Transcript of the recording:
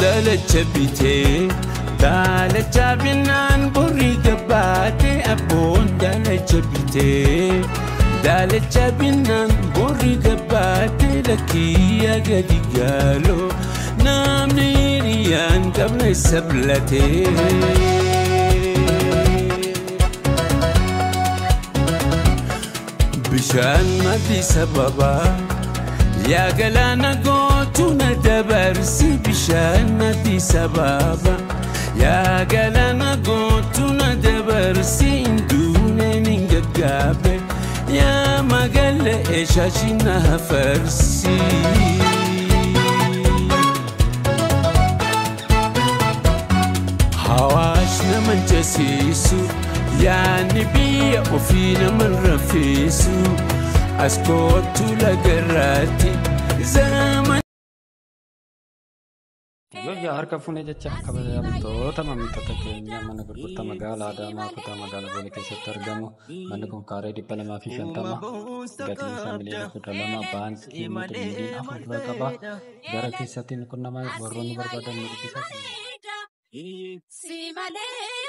Daalacha bitee daalacha binnaan borii gabbaate abboon daalacha bitee daalacha binnaan borii gabbaate lakkiyya gadi gaaloo namni hiriyaan qabne sablatee. Bishaan maddi sababaa yaa galaana gootu na dabarsi bishaan maddi sababa yaa galaana gootu na dabarsi hinduuneen hin gaggaabe yaa magaala eeshaashi na hafarsi. Hawaash nama jasiisu yaanni biyya ofii nama raffisu as kootu lagarraatti zaman. Yooyyaa harka fuunee jecha kabajamtoota maamiltoota keenya mana gurgurtaa magaalaa Adaamaa kutaa magaalaa Boolee keessatti argamu. Manni kun kaaree 250 gatiin isaa miliyoona 12 baankii mootii miliyoona 4 dura qaba. Gara keessatti qunnamanii warroonni barbaadan nu dubbisaa. Si malee.